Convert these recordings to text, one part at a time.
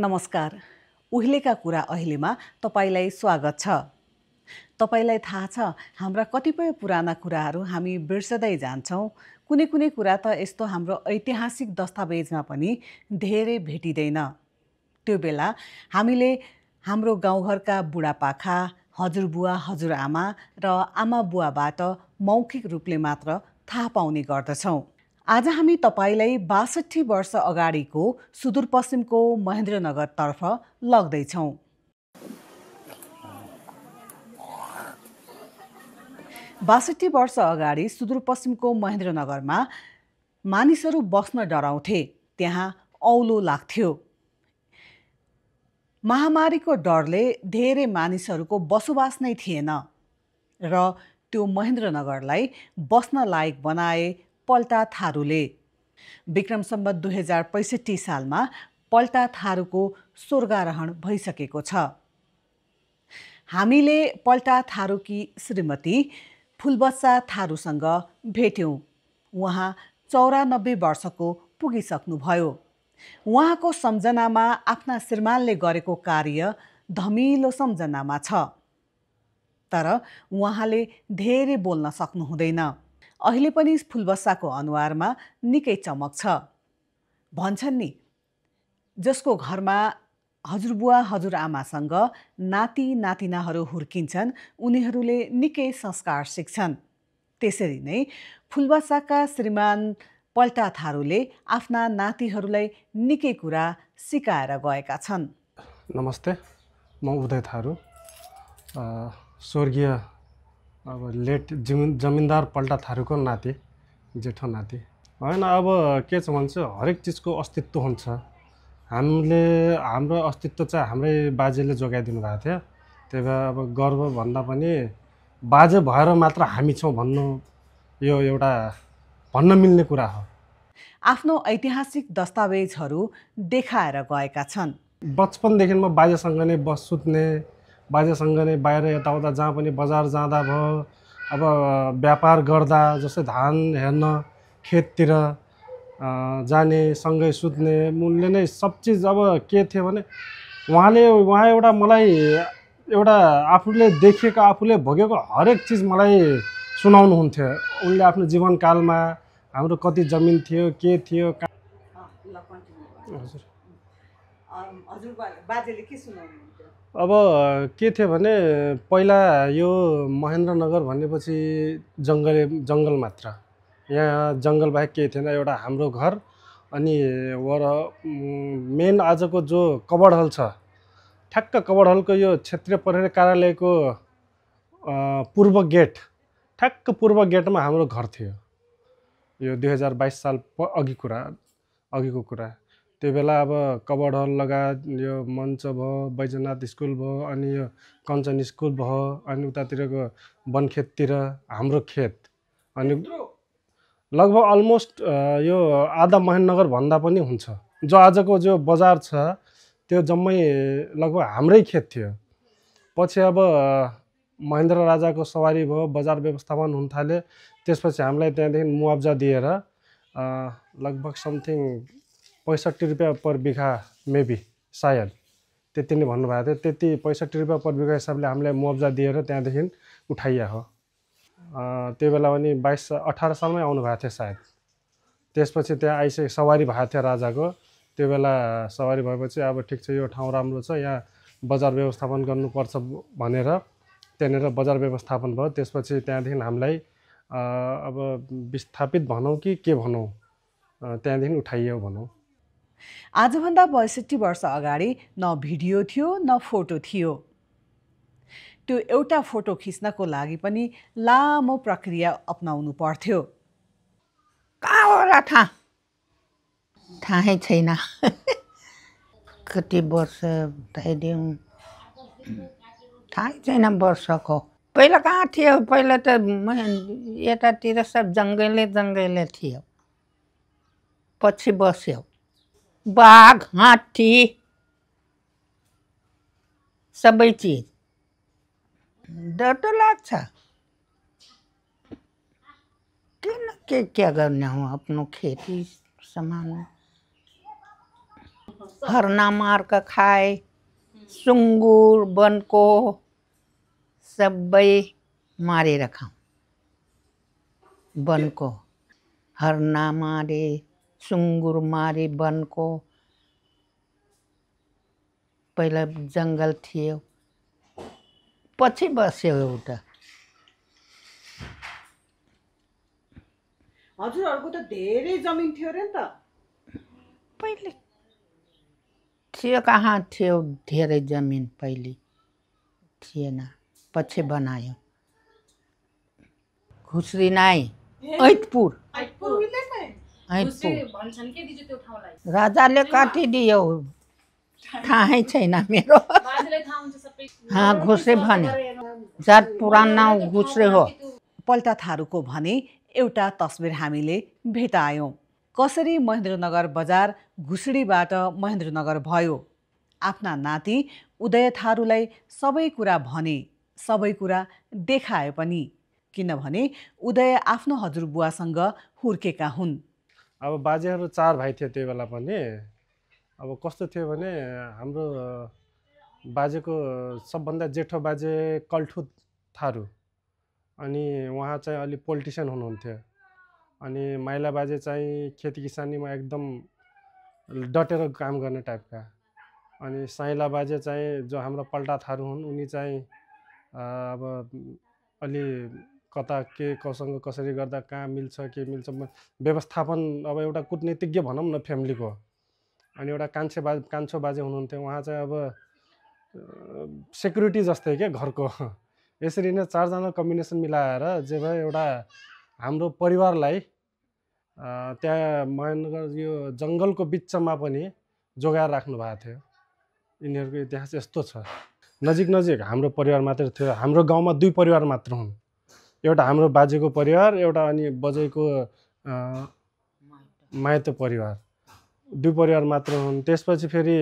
नमस्कार। उहिलेका कुरा अहिलेमा तपाईलाई स्वागत छ। तपाईलाई थाहा छ हाम्रा कतिपय पुराना कुराहरू हामी बिर्सदै जान्छौँ। कुनै कुनै कुरा त यस्तो हाम्रो ऐतिहासिक दस्तावेजमा पनि धेरै भेटिँदैन। त्यो बेला हामीले हाम्रो गाउँघरका बुढापाखा, हजुरबुवा हजुरआमा र आमा बुवाबाट मौखिक रूपले मात्र थाहा पाउने गर्दछौँ। आज हामी तपाईलाई 62 वर्ष अगाडिको सुदूरपश्चिमको महेन्द्रनगरतर्फ लग्दैछौँ। बासठी वर्ष अगाडि सुदूरपश्चिमको महेन्द्रनगरमा मानिसहरू बस्न डराउँथे। त्यहाँ औलो लाग्थ्यो। महामारीको डरले धेरै मानिसहरूको बसोबास नै थिएन र त्यो महेन्द्रनगरलाई बस्न लायक बनाए पल्टा थारूले। विक्रम सम्वत 2065 सालमा पल्टा थारूको स्वर्गारोहण भइसकेको छ। हामीले पल्टा थारूकी श्रीमती फुलबच्चा थारूसँग भेट्यौँ। उहाँ 94 वर्षको पुगिसक्नुभयो। उहाँको सम्झनामा आफ्ना श्रीमानले गरेको कार्य धमिलो सम्झनामा छ। तर उहाँले धेरै बोल्न सक्नुहुँदैन। अहिले पनि फुलबच्चाको अनुहारमा निकै चमक छ। भन्छन् नि, जसको घरमा हजुरबुवा हजुरआमासँग नाति नातिनाहरू हुर्किन्छन् उनीहरूले निकै संस्कार सिक्छन्। त्यसरी नै फुलबच्चाका श्रीमान पल्टा थारूले आफ्ना नातिहरूलाई निकै कुरा सिकाएर गएका छन्। नमस्ते, म उदय थारू, स्वर्गीय लेट जमिनदार पल्टा थारूको नाति, जेठो नाति होइन। अब के छ भन्छ, हरेक चिजको अस्तित्व हुन्छ। हाम्रो अस्तित्व चाहिँ हाम्रै बाजेले जोगाइदिनु भएको थियो। त्यही भएर अब गर्व भन्दा पनि बाजे भएर मात्र हामी छौँ भन्नु यो एउटा भन्न मिल्ने कुरा हो। आफ्नो ऐतिहासिक दस्तावेजहरू देखाएर गएका छन्। बचपनदेखि म बाजेसँग नै सुत्ने, बाजेसँग नै बाहिर यताउता जहाँ पनि बजार जाँदा भयो, अब व्यापार गर्दा जस्तै धान हेर्न खेततिर जाने, सँगै सुत्ने, उनले नै सब चिज। अब के थियो भने उहाँ एउटा मलाई एउटा आफूले देखेको, आफूले भोगेको हरेक चिज मलाई सुनाउनुहुन्थ्यो। उनले आफ्नो जीवनकालमा हाम्रो कति जमिन थियो, के थियो। अब के थियो भने पहिला यो महेन्द्रनगर भनेपछि जङ्गल मात्र। यहाँ जङ्गल बाहेक केही थिएन। एउटा हाम्रो घर अनि मेन आजको जो कबड हल छ, ठ्याक्क कबड हलको यो क्षेत्रीय प्रहरी कार्यालयको पूर्व गेट, ठ्याक्क पूर्व गेटमा हाम्रो घर थियो। यो 2022 साल अघिको कुरा। त्यो बेला अब कबड हल लगायत यो मञ्च भयो, बैजनाथ स्कुल भयो, अनि यो कञ्चन स्कुल भयो, अनि उतातिरको वनखेततिर हाम्रो खेत, अनि लगभग अलमोस्ट यो आधा महेन्द्रनगर भन्दा पनि हुन्छ। जो आजको जो बजार छ त्यो जम्मै लगभग हाम्रै खेत थियो। पछि अब महेन्द्र राजाको सवारी भयो, बजार व्यवस्थापन हुन थाल्यो। त्यसपछि हामीलाई त्यहाँदेखि मुआब्जा दिएर लगभग समथिङ 65 रुपियाँ पर बिघा, मेबी सायद त्यति नै भन्नुभएको थियो। त्यति 65 रुपियाँ पर बिघा हिसाबले हामीलाई मुआब्जा दिएर त्यहाँदेखि उठाइया हो। त्यो बेला पनि 18 सालमै आउनु भएको थियो सायद। त्यसपछि त्यहाँ आइसके सवारी भएको थियो राजाको। त्यो बेला सवारी भएपछि अब ठिक छ, यो ठाउँ राम्रो छ, यहाँ बजार व्यवस्थापन गर्नुपर्छ भनेर त्यहाँनिर बजार व्यवस्थापन भयो। त्यसपछि त्यहाँदेखि हामीलाई अब विस्थापित भनौँ कि के भनौँ, त्यहाँदेखि उठाइयो भनौँ। आजभन्दा 62 वर्ष अगाडि न भिडियो थियो न फोटो थियो। त्यो एउटा फोटो खिच्नको लागि पनि लामो प्रक्रिया अपनाउनु पर्थ्यो। कहाँ होला थाहै छैन। कति वर्ष बताइदिउँ, थाहै छैन वर्षको। पहिला कहाँ थियो, पहिला त यतातिर सब जङ्गलै थियो। पछि बस्यो। बाघ, हात्ती, सबै चिज। डर त लाग्छ। क्या गर्ने हो, आफ्नो खेती सामान हरना मार के खाए, सुँगुर वनको सबै मारेर खाऊँ। वनको हरना मारे, सुँगुर मारे वनको। पहिला जङ्गल थियो, पछि बस्यो एउटा। हजुरहरूको त धेरै जमिन थियो रे नि त? पहिले थियो, कहाँ थियो धेरै जमिन, पहिले थिएन, पछि बनायो। घुस्री नाई, ऐतपुर। राजाले काटिदियो, थाहै छैन मेरो। घुस्रे भन्यो, जात पुरानो घुस्रे हो। पल्टा थारूको भने एउटा तस्बिर हामीले भेटायौँ। कसरी महेन्द्रनगर बजार घुसडीबाट महेन्द्रनगर भयो। आफ्ना नाति उदय थारूलाई सबै कुरा भने, सबै कुरा देखाए पनि, किनभने उदय आफ्नो हजुरबुवासँग हुर्केका हुन्। अब बाजेहरू 4 भाइ थियो त्यो बेला पनि। अब कस्तो थियो भने हाम्रो बाजेको सबभन्दा जेठो बाजे कल्ठु थारू, अनि उहाँ चाहिँ अलि पोलिटिसियन हुनुहुन्थ्यो। अनि माइला बाजे चाहिँ खेती किसानीमा एकदम डटेर काम गर्ने टाइपका। अनि साइला बाजे चाहिँ जो हाम्रो पल्टा थारू हुन्, उनी चाहिँ अब अलि कता के कोसँग कसरी गर्दा कहाँ मिल्छ के मिल्छ व्यवस्थापन, अब एउटा कुटनीतिज्ञ भनौँ न फ्यामिलीको। अनि एउटा कान्छो बाजे हुनुहुन्थ्यो, उहाँ चाहिँ अब सेक्युरिटी जस्तै के घरको। यसरी नै 4 जना कम्बिनेसन मिलाएर जे भयो एउटा हाम्रो परिवारलाई त्यहाँ महेन्द्रनगर यो जङ्गलको बिचमा पनि जोगाएर राख्नु भएको थियो। यिनीहरूको इतिहास यस्तो छ। नजिक नजिक हाम्रो परिवार मात्र थियो। हाम्रो गाउँमा 2 परिवार मात्र हुन्, एउटा हाम्रो बाजेको परिवार, एउटा अनि बजैको माइतो परिवार, 2 परिवार मात्र हुन्। त्यसपछि फेरि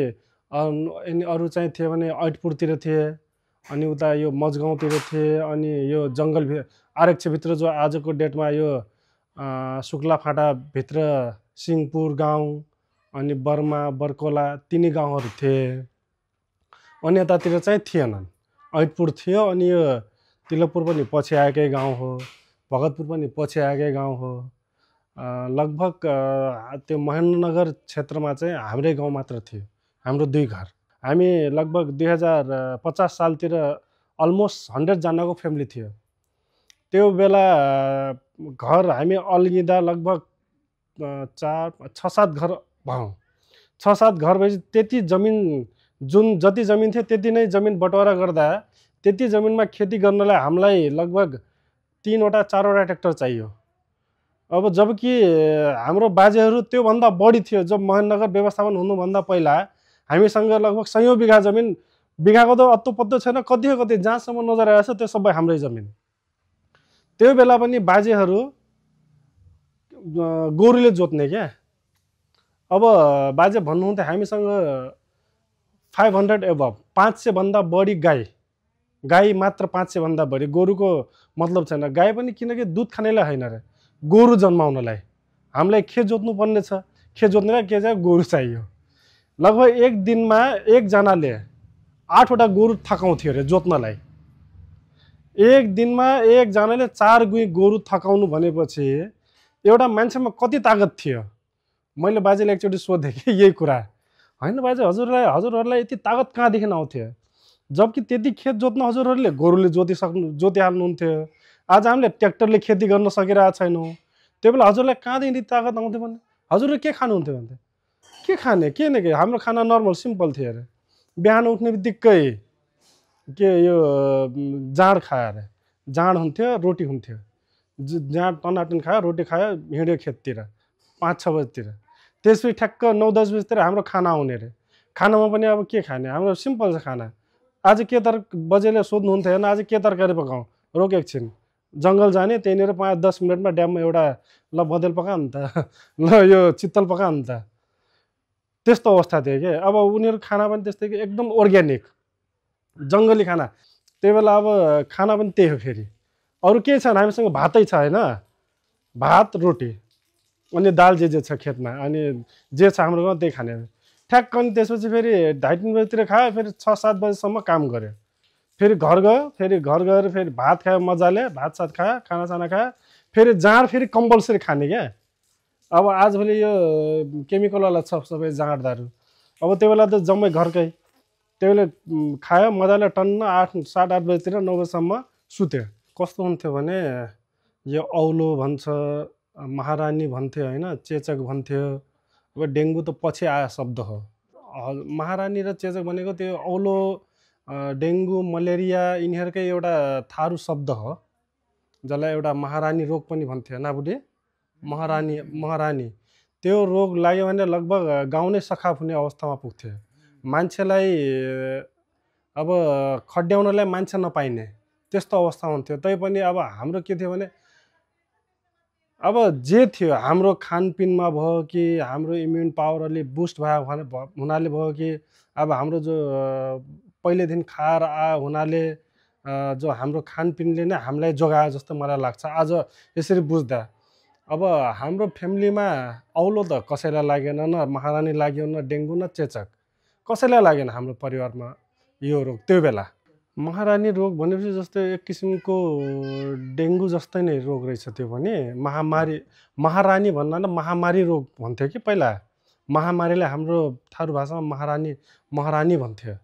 अरू चाहिँ थियो भने ऐतपुरतिर थिए, अनि उता यो मजगाउँतिर थिए, अनि यो जङ्गल आरक्षभित्र जो आजको डेटमा यो शुक्ला फाँटाभित्र सिंहपुर गाउँ, अनि बर्मा बर्कोला तिनी गाउँहरू थिए। अनि यतातिर चाहिँ थिएनन्। ऐतपुर थियो, अनि यो तिलकपुर पनि पछि आएकै गाउँ हो, भगतपुर पनि पछि आएकै गाउँ हो। लगभग त्यो महेन्द्रनगर क्षेत्रमा चाहिँ हाम्रै गाउँ मात्र थियो, हाम्रो 2 घर। हामी लगभग 2050 सालतिर अलमोस्ट 100 जनाको फ्यामिली थियो। त्यो बेला घर हामी अलगिँदा लगभग 6-7 घर भयौँ। 6-7 घर भएपछि त्यति जमिन, जुन जति जमिन थियो त्यति नै जमिन बटवारा गर्दा त्यति जमिनमा खेती गर्नलाई हामीलाई लगभग 3वटा 4वटा ट्र्याक्टर चाहियो। अब जबकि हाम्रो बाजेहरू त्योभन्दा बढी थियो। जब महेन्द्रनगर व्यवस्थापन हुनुभन्दा पहिला हामीसँग लगभग 100 बिघा जमिन, बिघाको त अत्तो पत्तो छैन, कति जहाँसम्म नजर आएछ त्यो सबै हाम्रै जमिन। त्यो बेला पनि बाजेहरू गोरुले जोत्ने क्या। अब बाजे भन्नुहुन्थ्यो हामीसँग 500 एबभ, 500 भन्दा बढी गाई मात्र, 500 भन्दा बढी। गोरुको मतलब छैन। गाई पनि किनकि दुध खानेलाई होइन रे, गोरु जन्माउनलाई। हामीलाई खेत जोत्नु पर्ने छ, खेत जोत्नलाई के चाहियो, गोरु चाहियो। लगभग एक दिनमा एकजनाले 8वटा गोरु थकाउँथ्यो अरे जोत्नलाई। एक दिनमा एकजनाले 4 गोरु थकाउनु भनेपछि एउटा मान्छेमा कति तागत थियो। मैले बाजेलाई एकचोटि सोधेँ कि यही कुरा, होइन बाजे हजुरहरूलाई यति तागत कहाँदेखि आउँथ्यो, जबकि त्यति खेत जोत्न हजुरहरूले गोरुले जोतिहाल्नुहुन्थ्यो। आज हामीले ट्र्याक्टरले खेती गर्न सकिरहेको छैनौँ। त्यो बेला हजुरलाई कहाँदेखि तागत आउँथ्यो भने हजुरले के खानुहुन्थ्यो भन्थे, के खाने के न के, हाम्रो खाना नर्मल सिम्पल थियो अरे। बिहान उठ्ने बित्तिकै के यो जाँड खायो अरे, जाँड हुन्थ्यो, रोटी हुन्थ्यो। जाँड टनाटन खायो, रोटी खायो, हिँड्यो खेततिर 5-6 बजीतिर। त्यसपछि ठ्याक्क 9-10 बजीतिर हाम्रो खाना आउने अरे। खानामा पनि अब के खाने, हाम्रो सिम्पल छ खाना। आज के बजेले सोध्नुहुन्थ्यो होइन आज के तरकारी पकाउँ, रोक एकछिन, जङ्गल जाने, त्यहीँनिर 5-10 मिनटमा ड्याममा एउटा ल बदेल पका नि त, ल यो चित्तल पका नि त। त्यस्तो अवस्था थियो कि। अब उनीहरू खाना पनि त्यस्तै कि एकदम अर्ग्यानिक जङ्गली खाना। त्यो बेला अब खाना पनि त्यही हो। फेरि अरू केही छैन, हामीसँग भातै छ होइन, भात रोटी अनि दाल जे छ खेतमा, अनि जे छ हाम्रो गाउँ त्यही खाने। ठ्याक्क अनि त्यसपछि फेरि 2:30-3 बजीतिर खायो, फेरि 6-7 बजीसम्म काम गऱ्यो, फेरि घर गयो, फेरि घर गएर फेरि भात खायो मजाले, भात सात खायो, खानासाना खायो, फेरि जाँड फेरि कम्पलसरी खाने क्या। अब आजभोलि यो केमिकलवाला छ सबै जाँडदारू। अब त्यो बेला त जम्मै घरकै, त्यो बेला खायो मजाले टन्न 8-8:30 बजीतिर 9 बजीसम्म सुत्यो। कस्तो हुन्थ्यो भने यो औलो भन्छ, महारानी भन्थ्यो होइन, चेचक भन्थ्यो। अब डेङ्गु त पछि आयो शब्द हो। महारानी र चेचक भनेको त्यो औलो, डेङ्गु, मलेरिया यिनीहरूकै एउटा थारू शब्द हो, जसलाई एउटा महारानी रोग पनि भन्थ्यो नाबुढी। महारानी त्यो रोग लाग्यो भने लगभग गाउँ नै सखाप हुने अवस्थामा पुग्थ्यो। मान्छेलाई अब खड्याउनलाई मान्छे नपाइने त्यस्तो अवस्था हुन्थ्यो। तैपनि अब हाम्रो के थियो भने अब जे थियो हाम्रो खानपिनमा भयो कि हाम्रो इम्युन पावर अलि बुस्ट भयो हुनाले भयो कि अब हाम्रो जो पहिलेदेखि खाएर हुनाले जो हाम्रो खानपिनले नै हामीलाई जोगायो जस्तो मलाई लाग्छ आज यसरी बुझ्दा। अब हाम्रो फ्यामिलीमा औलो त कसैलाई लागेन, न महारानी लाग्यो, न डेङ्गु, न चेचक, कसैलाई लागेन हाम्रो परिवारमा यो रोग। त्यो बेला महारानी रोग भनेपछि जस्तै एक किसिमको डेङ्गु जस्तै नै रोग रहेछ त्यो पनि। महारानी भन्दा महामारी रोग भन्थ्यो कि पहिला। महामारीलाई हाम्रो थारू भाषामा महारानी भन्थ्यो।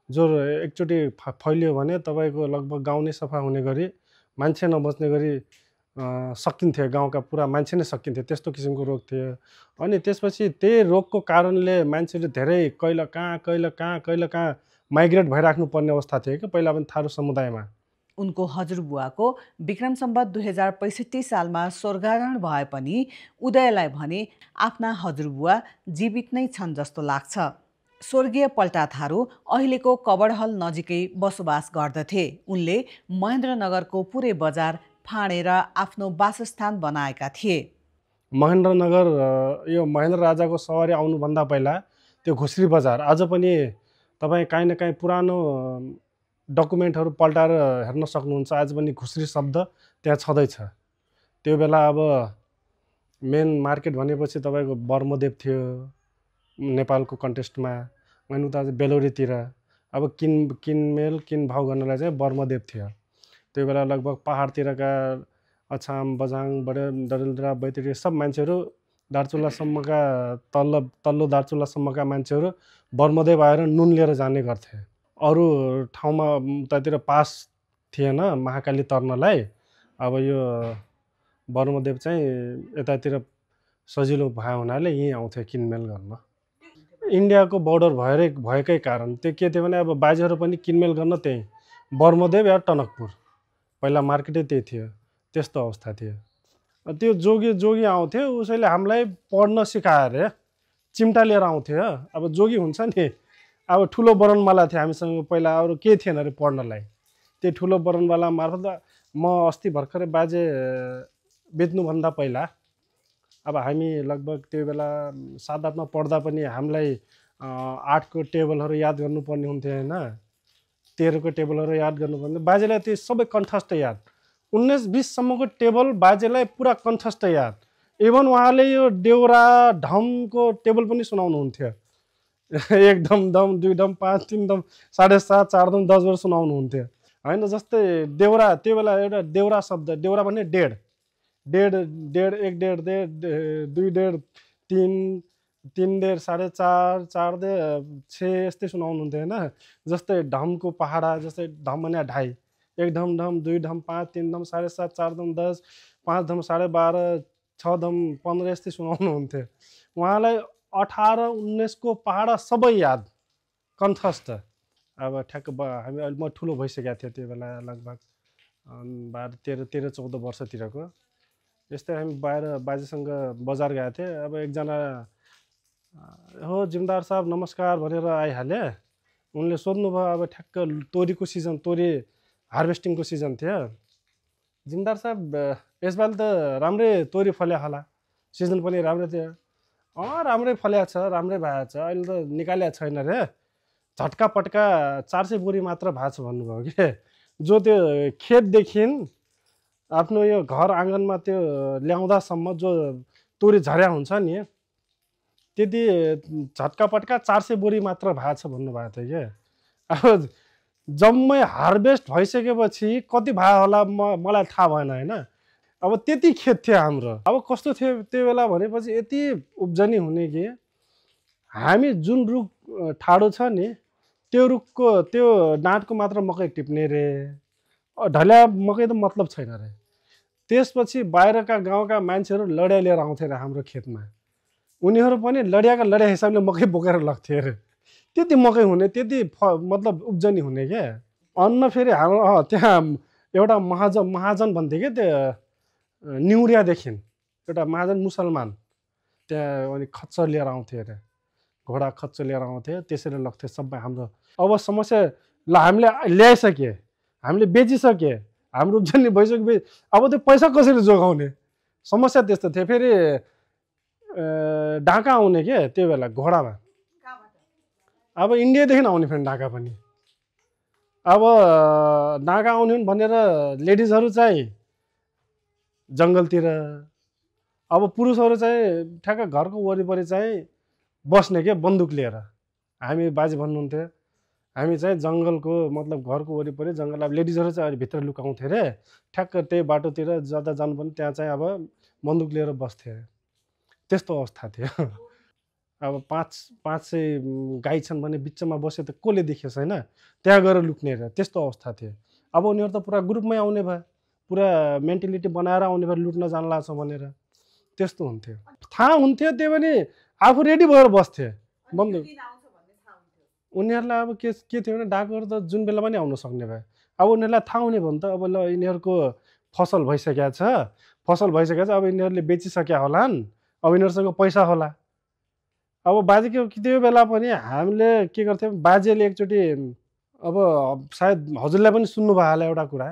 जो एकचोटि फैलियो भने तपाईँको लगभग गाउँ नै सफा हुने गरी, मान्छे नबच्ने गरी सकिन्थ्यो, गाउँका पुरा मान्छे नै सकिन्थ्यो, त्यस्तो किसिमको रोग थियो। अनि त्यसपछि त्यही रोगको कारणले मान्छेले धेरै कहिले कहाँ माइग्रेट भइराख्नु पर्ने अवस्था थियो कि पहिला पनि थारू समुदायमा। उनको हजुरबुवाको विक्रम सम्वत 2065 सालमा स्वर्गारोहण भए पनि उदयलाई भने आफ्ना हजुरबुवा जीवित नै छन् जस्तो लाग्छ। स्वर्गीय पल्टा थारू अहिलेको कबडहल नजिकै बसोबास गर्दथे। उनले महेन्द्रनगरको पुरै बजार फाँडेर आफ्नो वासस्थान बनाएका थिए। महेन्द्रनगर यो महेन्द्र राजाको सवारी आउनुभन्दा पहिला त्यो घुस्री बजार आज पनि तपाईँ काहीँ न काहीँ पुरानो डकुमेन्टहरू पल्टाएर हेर्न सक्नुहुन्छ। आज पनि घुस्री शब्द त्यहाँ छँदैछ। त्यो बेला अब मेन मार्केट भनेपछि तपाईँको बर्मदेव थियो नेपालको कन्टेस्टमा, अनि उता बेलौरीतिर अब किनभाउ गर्नलाई चाहिँ बर्मदेव थियो। त्यो बेला लगभग पहाडतिरका अछाम, बझाङ, डडेलधुरा, बैतडी सब मान्छेहरू दार्चुलासम्मका तल्लो दार्चुलासम्मका मान्छेहरू बर्मदेव आएर नुन लिएर जाने गर्थे। अरू ठाउँमा उतातिर पास थिएन महाकाली तर्नलाई। अब यो बर्मदेव चाहिँ यतातिर सजिलो भयो हुनाले यहीँ आउँथे किनमेल गर्न। इन्डियाको बोर्डर भएकै कारण त्यो के थियो भने अब बाजेहरू पनि किनमेल गर्न त्यहीँ बर्मदेव या टनकपुर, पहिला मार्केटै त्यही थियो, त्यस्तो अवस्था थियो। त्यो जोगी आउँथ्यो, उसैले हामीलाई पढ्न सिकायो अरे, चिम्टा लिएर आउँथ्यो। अब जोगी हुन्छ नि, अब ठुलो बरनवाला थियो हामीसँग पहिला, अरू केही थिएन अरे पढ्नलाई। त्यो ठुलो बरनवाला मार्फत म अस्ति भर्खरै बाजे बेच्नुभन्दा पहिला अब हामी लगभग त्यो बेला 7-8मा पढ्दा पनि हामीलाई 8को टेबलहरू याद गर्नुपर्ने हुन्थ्यो होइन, 13को टेबलहरू याद गर्नुपर्ने। बाजेलाई त्यो सबै कन्ठस्थ याद, 19-20सम्मको टेबल बाजेलाई पुरा कन्ठस्थ याद। इभन उहाँले यो देउरा ढमको टेबल पनि सुनाउनुहुन्थ्यो। 1 धम 2 धम 5 3 धम 7.5 4 धम 10 वर्ष सुनाउनुहुन्थ्यो होइन। जस्तै देउरा, त्यो बेला एउटा देउरा शब्द, देउरा भन्ने डेढ 1.5 1.5 2.5 3 3.5 4.5 4.5 6 यस्तै सुनाउनुहुन्थ्यो होइन। जस्तै ढमको पहाडा, जस्तै ढम भने 2.5, 1 धम 2 धम 5 3 धम 7.5 4 धम 10 5 धम 12.5 6 धम 15 यस्तै सुनाउनुहुन्थ्यो। उहाँलाई 18-19को पहाडा सबै याद कन्ठस्थ। अब ठ्याक्क म ठुलो भइसकेको थियो त्यो बेला, लगभग 13-14 वर्षतिरको। यस्तै हामी बाहिर बाजेसँग बजार गएको थिएँ। अब एकजना हो जिमदार साहब नमस्कार भनेर आइहाले। उनले सोध्नुभयो, अब ठ्याक्क तोरीको सिजन, तोरी हार्भेस्टिङको सिजन थियो। जिमदार साहब यसपालि त राम्रै तोरी फल्या होला, सिजन पनि राम्रै थियो। राम्रै फल्या छ, राम्रै भएको छ, अहिले त निकालेको छैन रे, झट्का पट्का 400 बोरी मात्र भएको छ भन्नुभयो कि। जो त्यो खेतदेखि आफ्नो यो घर आँगनमा त्यो ल्याउँदासम्म जो तोरी झर्या हुन्छ नि, त्यति झट्कापट्का 400 बोरी मात्र भएको छ भन्नुभएको थियो क्या। अब जम्मै हार्भेस्ट भइसकेपछि कति भयो होला मलाई थाहा भएन होइन। अब त्यति खेत थियो हाम्रो। अब कस्तो थियो त्यो बेला भनेपछि यति उब्जनी हुने कि हामी जुन रुख ठाडो छ नि त्यो रुखको त्यो डाँठको मात्र मकै टिप्ने रे, ढल्या मकै त मतलब छैन रे। त्यसपछि बाहिरका गाउँका मान्छेहरू लडिया लिएर आउँथे रे हाम्रो खेतमा। उनीहरू पनि लडियाका लडिया हिसाबले मकै बोकेर लग्थे अरे। त्यति मकै हुने, त्यति मतलब उब्जनी हुने क्या। अन्न फेरि हाम्रो त्यहाँ एउटा महाजन भन्थे क्या, त्यो न्युरियादेखि एउटा महाजन मुसलमान त्यहाँ अनि खच्चर लिएर आउँथे अरे, घोडा खच्चर लिएर आउँथे, त्यसरी लग्थे सबै हाम्रो। अब समस्या ल हामीले ल्याइसके, हामीले बेचिसके, हाम्रो उब्जनी भइसकेपछि अब त्यो पैसा कसरी जोगाउने समस्या त्यस्तो थियो। फेरि ढाका आउने के त्यो बेला घोडामा, अब इन्डियादेखि आउने फेरि ढाका पनि। अब ढाका आउने भनेर लेडिजहरू चाहिँ जङ्गलतिर, अब पुरुषहरू चाहिँ ठ्याक्क घरको वरिपरि चाहिँ बस्ने के बन्दुक लिएर। हामी बाजे भन्नुहुन्थ्यो हामी चाहिँ जङ्गलको मतलब घरको वरिपरि जङ्गल, अब लेडिजहरू चाहिँ अहिले भित्र लुकाउँथे रे, ठ्याक्क त्यही बाटोतिर जता जानु पनि त्यहाँ चाहिँ अब बन्दुक लिएर बस्थे। त्यस्तो अवस्था थियो। अब 500 गाई छन् भने बिचमा बस्यो त कसले देख्योस् होइन, त्यहाँ गएर लुक्ने रे, त्यस्तो अवस्था थियो। अब उनीहरू त पुरा ग्रुपमै आउने भयो, पुरा मेन्टालिटी बनाएर आउने भयो लुट्न जान्ला छ भनेर, त्यस्तो हुन्थ्यो। थाहा हुन्थ्यो त्यो पनि आफू रेडी भएर बस्थे बन्दुक। उनीहरूलाई अब के थियो भने डाकुहरू त जुन बेला पनि आउन सक्ने भयो। अब उनीहरूलाई थाहा हुने भयो नि त, अब ल यिनीहरूको फसल भइसकेको छ, अब यिनीहरूले बेचिसक्या होलान्, अब यिनीहरूसँग पैसा होला। अब बाजेको त्यो बेला पनि हामीले के गर्थ्यौँ, बाजेले एकचोटि, अब सायद हजुरलाई पनि सुन्नुभयो होला एउटा कुरा,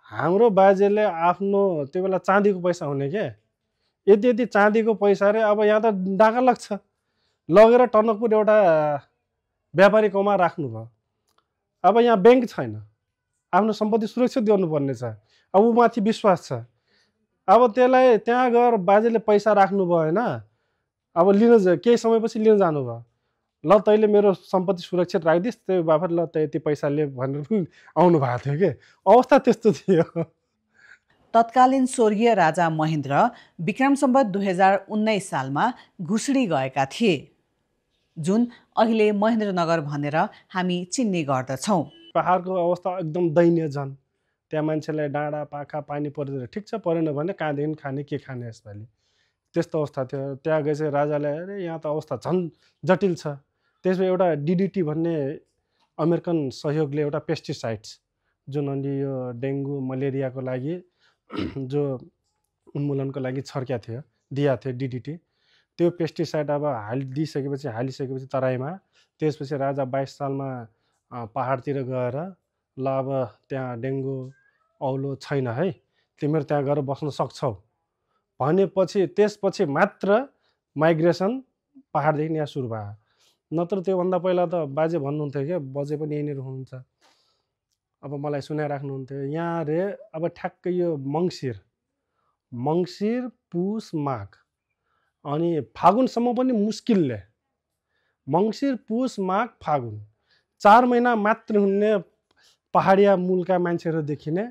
हाम्रो बाजेले आफ्नो त्यो बेला चाँदीको पैसा हुने के, यति चाँदीको पैसा रे, अब यहाँ त डाका लाग्छ, लगेर टनकपुर एउटा व्यापारीकोमा राख्नुभयो। अब यहाँ ब्याङ्क छैन, आफ्नो सम्पत्ति सुरक्षित गर्नुपर्ने छ, अब ऊ माथि विश्वास छ। अब त्यसलाई त्यहाँ गएर बाजेले पैसा राख्नुभयो होइन, अब केही समयपछि लिन जानुभयो, ल तैँले मेरो सम्पत्ति सुरक्षित राखिदिस्, त्यो बाफत ल त यति पैसा ले भनेर पनि आउनु भएको थियो कि। अवस्था त्यस्तो थियो। तत्कालीन स्वर्गीय राजा महेन्द्र विक्रम सम्वत 2019 सालमा घुसडी गएका थिए, जुन अहिले महेन्द्रनगर भनेर हामी चिन्ने गर्दछौँ। पहाडको अवस्था एकदम दयनीय छन्। त्यहाँ मान्छेलाई डाँडा पाखा पानी परेर ठिक छ, परेन भने कहाँदेखि खाने के खाने यसपालि, त्यस्तो अवस्था थियो। त्यहाँ गएपछि राजाले अरे यहाँ त अवस्था झन् जटिल छ। त्यसमा एउटा DDT भन्ने अमेरिकन सहयोगले एउटा पेस्टिसाइड्स जुन अनि यो डेङ्गु मलेरियाको लागि जो उन्मूलनको लागि छर्क्या थियो, दिया थियो DDT। त्यो पेस्टिसाइड अब हालिसकेपछि तराईमा, त्यसपछि राजा 22 सालमा पहाडतिर गएर ल अब त्यहाँ डेङ्गु औलो छैन है, तिमीहरू त्यहाँ गएर बस्न सक्छौ भनेपछि त्यसपछि मात्र माइग्रेसन पहाडदेखि यहाँ सुरु भयो। नत्र त्योभन्दा पहिला त बाजे भन्नुहुन्थ्यो क्या, बजे पनि यहीँनिर हुनुहुन्छ, अब मलाई सुनाइराख्नुहुन्थ्यो यहाँ रे। अब ठ्याक्कै यो मङ्सिर पुस माघ अनि फागुनसम्म पनि मुस्किलले, मङ्सिर पुस माघ फागुन 4 महिना मात्र हुने पहाडिया मूलका मान्छेहरू देखिने।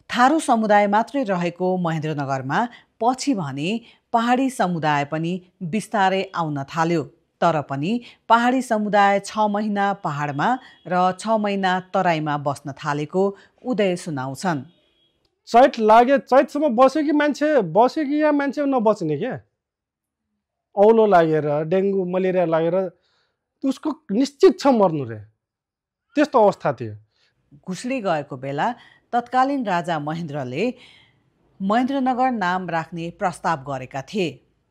थारू समुदाय मात्रै रहेको महेन्द्रनगरमा पछि भने पहाडी समुदाय पनि बिस्तारै आउन थाल्यो। तर पनि पहाडी समुदाय 6 महिना पहाडमा र 6 महिना तराईमा बस्न थालेको उदय सुनाउँछन्। चैत लागे, चैतसम्म बस्यो कि यहाँ मान्छे नबच्ने क्या, औलो लागेर डेङ्गु मलेरिया लागेर उसको निश्चित छ मर्नु रे, त्यस्तो अवस्था थियो। घुसडी गएको बेला तत्कालीन राजा महेन्द्रले महेन्द्रनगर नाम राख्ने प्रस्ताव गरेका थिए।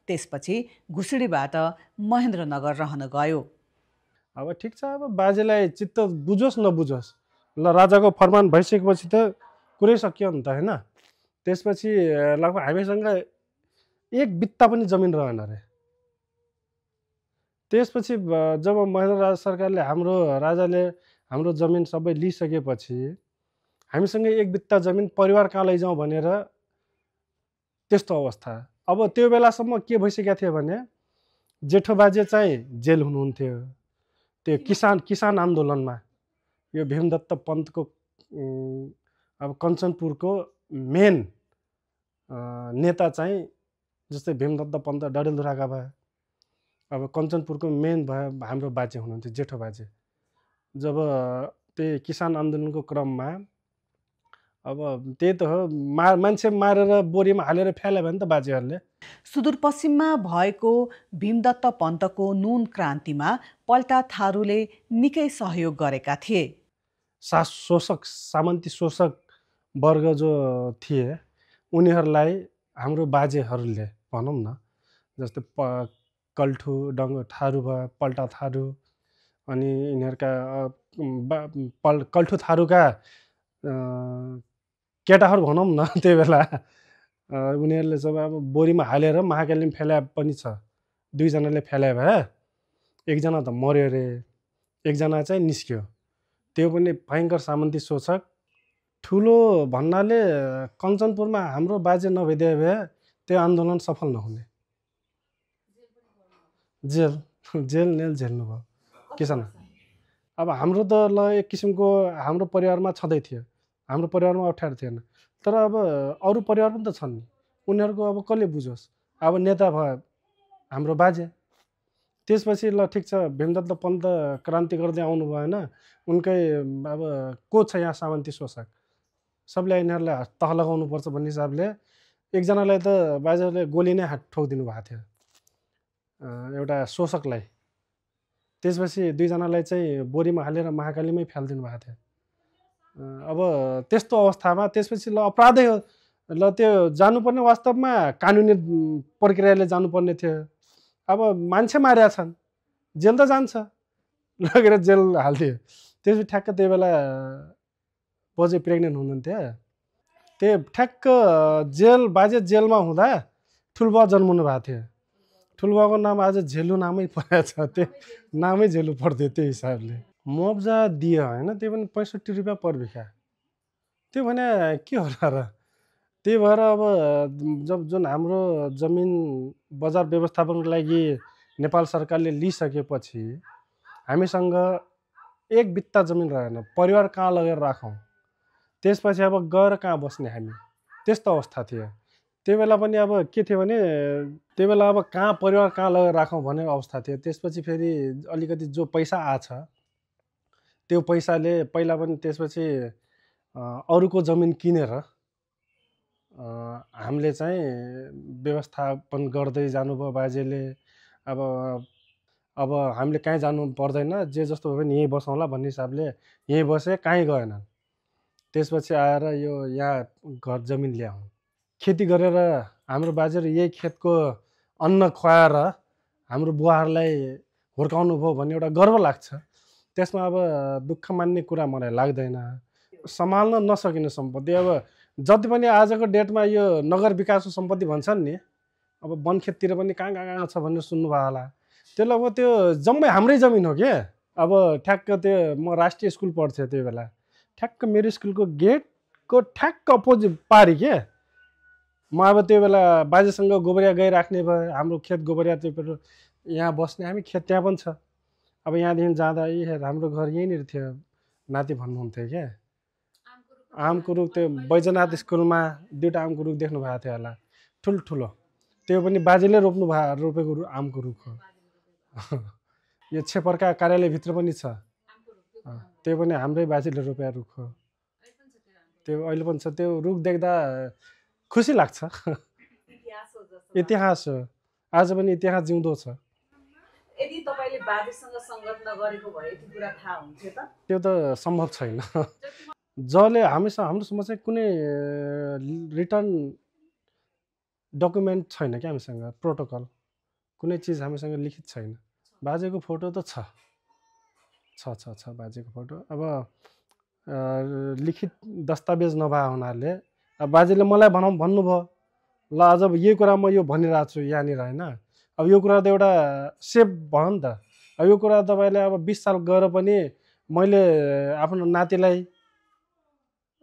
त्यसपछि घुसडीबाट महेन्द्रनगर रहन गयो। अब ठिक छ, अब बाजेलाई चित्त बुझोस् नबुझोस्, ल राजाको फरमान भइसकेपछि त कुरै सकियो नि त होइन। त्यसपछि लगभग हामीसँग 1 बित्ता पनि जमिन रहेन रे। त्यसपछि जब महेन्द्र राज सरकारले हाम्रो जमिन सबै लिइसकेपछि हामीसँग 1 बित्ता जमिन परिवार कहाँ लैजाउँ भनेर त्यस्तो अवस्था। अब त्यो बेलासम्म के भइसकेको थियो भने जेठो बाजे चाहिँ जेल हुनुहुन्थ्यो त्यो किसान आन्दोलनमा। यो भीमदत्त पन्तको अब कञ्चनपुरको मेन नेता चाहिँ जस्तै भीमदत्त पन्त डडेलधुराका भए, अब कञ्चनपुरको मेन भए हाम्रो बाजे हुनुहुन्थ्यो, जेठो बाजे। जब त्यही किसान आन्दोलनको क्रममा अब त्यही त हो, मान्छे मारेर बोरीमा हालेर फ्याल्यो भने त बाजेहरूले। सुदूरपश्चिममा भएको भीमदत्त पन्तको नुन क्रान्तिमा पल्टा थारूले निकै सहयोग गरेका थिए। सामन्ती शोषक वर्ग जो थिए उनीहरूलाई हाम्रो बाजेहरूले भनौँ न, जस्तै कल्ठु थारू भयो, पल्टा थारू, अनि यिनीहरूका कल्ठु थारूका केटाहरू भनौँ न त्यही बेला उनीहरूले जब अब बोरीमा हालेर महाकालीमा फ्याल्या पनि छ, 2 जनाले फ्याल्या भए, 1 जना त मर्यो अरे, 1 जना चाहिँ निस्क्यो। त्यो पनि भयङ्कर सामन्ती शोषक। ठुलो भन्नाले कञ्चनपुरमा हाम्रो बाजे नभइदिए भए त्यो आन्दोलन सफल नहुने। जेल नेल झेल्नु भयो किसान। अब हाम्रो त ल एक किसिमको हाम्रो परिवारमा छँदै थियो, हाम्रो परिवारमा अप्ठ्यारो थिएन, तर अब अरू परिवार पनि त छन् नि, उनीहरूको अब कसले बुझोस्। अब नेता भयो हाम्रो बाजे। त्यसपछि ल ठिक छ, भीमदत्त पन्त क्रान्ति गर्दै आउनु भएन, उनकै अब को छ यहाँ सामन्ती शोषक, सबले यिनीहरूलाई तह लगाउनुपर्छ भन्ने हिसाबले एकजनालाई त बाजेहरूले गोली नै ठोकिदिनु भएको थियो, एउटा शोषकलाई। त्यसपछि 2 जनालाई चाहिँ बोरीमा हालेर महाकालीमै फ्यालिदिनु भएको थियो। अब त्यस्तो अवस्थामा त्यसपछि ल अपराधै हो, ल त्यो जानुपर्ने वास्तवमा कानुनी प्रक्रियाले जानुपर्ने थियो। अब मान्छे मारेका छन्, जेल त जान्छ, लगेर जेल हालिदियो। त्यसपछि ठ्याक्क त्यही बेला बजे प्रेग्नेन्ट हुनुहुन्थ्यो। त्यो ठ्याक्क बाजे जेलमा हुँदा ठुलबा जन्मनु भएको थियो। ठुलबाको नाम आज झेलु नामै परेको छ, त्यो नामै झेलु पर्थ्यो त्यो हिसाबले। मुआवजा दियो होइन, त्यो पनि 65 रुपियाँ पर बिघा। त्यो भने के होला र। त्यही भएर अब जुन हाम्रो जमिन बजार व्यवस्थापनको लागि नेपाल सरकारले लिइसकेपछि हामीसँग 1 बित्ता जमिन रहेन, परिवार कहाँ लगेर राखौँ, त्यसपछि अब गएर कहाँ बस्ने हामी, त्यस्तो अवस्था थियो। त्यो बेला पनि अब के थियो भने त्यो बेला अब परिवार कहाँ लगेर राखौँ भन्ने अवस्था थियो। त्यसपछि फेरि अलिकति जो पैसा आछ त्यो पैसाले पहिला पनि त्यसपछि अरूको जमिन किनेर हामीले चाहिँ व्यवस्थापन गर्दै जानुभयो बाजेले। अब हामीले कहीँ जानु पर्दैन, जे जस्तो भयो भने यहीँ बसौँला भन्ने हिसाबले यहीँ बसे, कहीँ गएनन्। त्यसपछि आएर यो यहाँ घर जमिन ल्याउँ, खेती गरेर हाम्रो बाजेहरू यही खेतको अन्न खुवाएर हाम्रो बुवाहरूलाई हुर्काउनु भयो भन्ने एउटा गर्व लाग्छ। त्यसमा अब दुःख मान्ने कुरा मलाई लाग्दैन। सम्हाल्न नसकिने सम्पत्ति, अब जति पनि आजको डेटमा यो नगर विकासको सम्पत्ति भन्छन् नि, अब वनखेततिर पनि कहाँ कहाँ छ भनेर सुन्नुभयो होला। त्यो लगभग त्यो जम्मै हाम्रै जमिन हो के। अब ठ्याक्क त्यो म राष्ट्रिय स्कुल पढ्थेँ त्यो बेला, ठ्याक्क मेरो स्कुलको गेटको ठ्याक्क अपोजिट पारी के। म अब त्यो बेला बाजेसँग गोबरिया गइराख्ने भयो, हाम्रो खेत गोबरिया त्यो यहाँ बस्ने, हामी खेत त्यहाँ पनि छ। अब यहाँदेखि जाँदा हाम्रो घर यहीँनिर थियो, नाति भन्नुहुन्थ्यो क्या। आमको रुख त्यो बैजनाथ स्कुलमा 2टा आमको रुख देख्नु भएको थियो होला, ठुल्ठुलो, त्यो पनि बाजेले रोपेको आमको रुख हो। यो छेपर्का कार्यालयभित्र पनि छ, त्यो पनि हाम्रै बाजेले रोपेको रुख हो। त्यो अहिले पनि छ। त्यो रुख देख्दा खुसी लाग्छ। इतिहास हो, आज पनि इतिहास जिउँदो छ। यदि तपाईले बाजेसँग संगत नगरेको भए यति कुरा थाहा हुन्थ्यो त? त्यो त सम्भव छैन। जसले हाम्रोसँग चाहिँ कुनै रिटर्न डकुमेन्ट छैन क्या, हामीसँग प्रोटोकल कुनै चिज हामीसँग लिखित छैन। बाजेको फोटो त छ बाजेको फोटो। अब लिखित दस्तावेज नभए हुनाले अब बाजेले मलाई भन्नुभयो, ल आज यही कुरा म यो भनिरहेको छु यहाँनिर होइन। अब यो कुरा त एउटा सेभ भयो नि त। अब यो कुरा तपाईँले अब 20 साल गएर पनि मैले आफ्नो नातिलाई,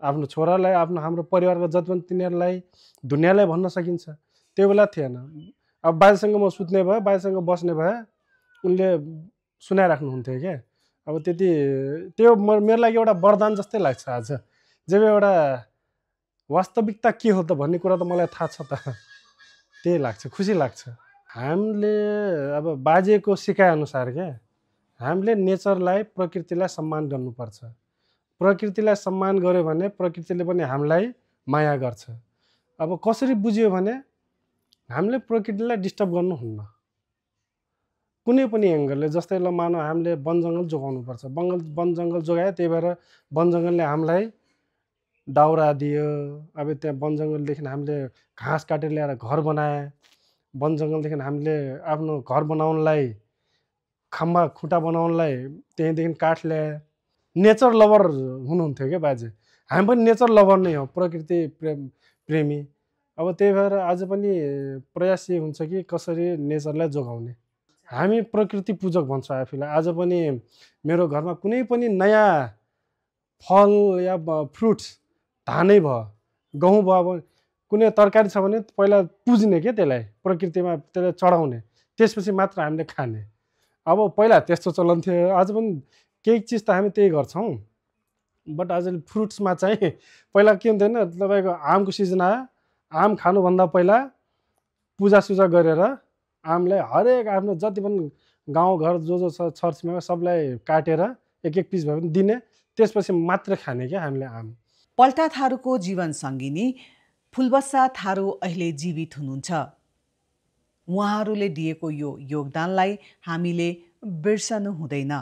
आफ्नो छोरालाई, हाम्रो परिवारको जति पनि तिनीहरूलाई दुनियाँलाई भन्न सकिन्छ, त्यो बेला थिएन। अब बाजेसँग म सुत्ने भए, बाजेसँग बस्ने भए उनले सुनाइराख्नुहुन्थ्यो क्या। अब त्यति त्यो मेरो लागि एउटा वरदान जस्तै लाग्छ आज। जब एउटा वास्तविकता के हो त भन्ने कुरा त मलाई थाहा छ त, त्यही लाग्छ, खुसी लाग्छ। हामीले अब बाजेको सिकाएअनुसार क्या हामीले नेचरलाई, प्रकृतिलाई सम्मान गर्नुपर्छ। प्रकृतिलाई सम्मान गर्यो भने प्रकृतिले पनि हामीलाई माया गर्छ। अब कसरी बुझ्यो भने हामीले प्रकृतिलाई डिस्टर्ब गर्नुहुन्न कुनै पनि एङ्गलले। जस्तै ल मानौ हामीले वन जङ्गल जोगाउनुपर्छ, वन जङ्गल जोगायो, त्यही भएर वन जङ्गलले हामीलाई दाउरा दियो। अब त्यहाँ वन जङ्गलदेखि हामीले घाँस काटेर ल्याएर घर बनाए, वन जङ्गलदेखि हामीले आफ्नो घर बनाउनलाई, खम्बा खुट्टा बनाउनलाई त्यहीँदेखि काठ ल्याए। नेचर लभर हुनुहुन्थ्यो क्या बाजे। हामी पनि नेचर लभर नै हो, प्रकृति प्रेमी। अब त्यही भएर आज पनि प्रयास यही हुन्छ कि कसरी नेचरलाई जोगाउने। हामी प्रकृति पूजक भन्छ आफूलाई। आज पनि मेरो घरमा कुनै पनि नयाँ फल या फ्रुट्स, धानै भयो, गहुँ भयो, अब कुनै तरकारी छ भने पहिला पुज्ने के त्यसलाई, प्रकृतिमा त्यसलाई चढाउने, त्यसपछि मात्र हामीले खाने। अब पहिला त्यस्तो चलन थियो। आज पनि केही चिज त हामी त्यही गर्छौँ। बट आज फ्रुट्समा चाहिँ पहिला के हुन्थ्यो भने तपाईँको आमको सिजन आयो, आम खानुभन्दा पहिला पूजासुजा गरेर आमलाई हरेक आफ्नो जति पनि गाउँघर जो छ छरछिमेक सबलाई काटेर एक एक पिस भए पनि दिने, त्यसपछि मात्र खाने क्या हामीले आम। पल्टा थारूको जीवन सङ्गिनी फुलबस्सा थारू अहिले जीवित हुनुहुन्छ। उहाँहरूले दिएको यो योगदानलाई हामीले बिर्सनु हुँदैन।